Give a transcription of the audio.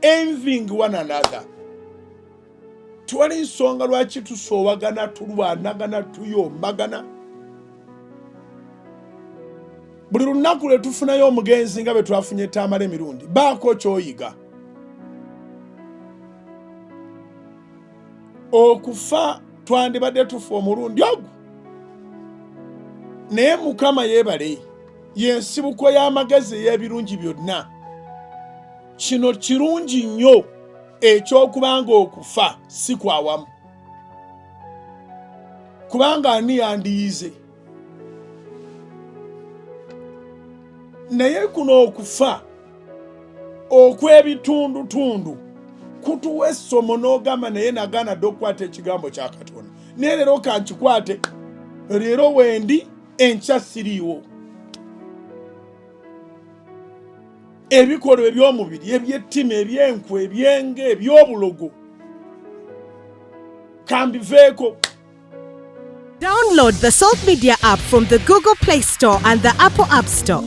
envying one another. Tewali nsonga lwaki tusoowagana, tulwanagana, tuyombagana. Buli lunaku lwe tufunayo omugenzi nga bwe twafunye Tamale Mirundi, baako kyoyiga. Okufa twandibadde tufa omulundi ogwo, naye Mukama yeebale, y'ensibuko y'amagezi ey'ebirungi byonna. Kino kirungi nnyo eky'okuba nga okufa si kwawamu, kubanga ani yandiyize? Naye kuno okufa okw'ebitundutundu kutuwa essomo n'ogamba, naye nagaana dda okukwata ekigambo kya Katonda, naye leero kankikwate, leero wendi, enkya siriiwo. Ebikolwa eby'omubiri, eby'ettima, eby'enkwe, ebyenge, eby'obulogo, kambiveeko. Download the Salt Media app from the Google Play Store and the Apple App Store.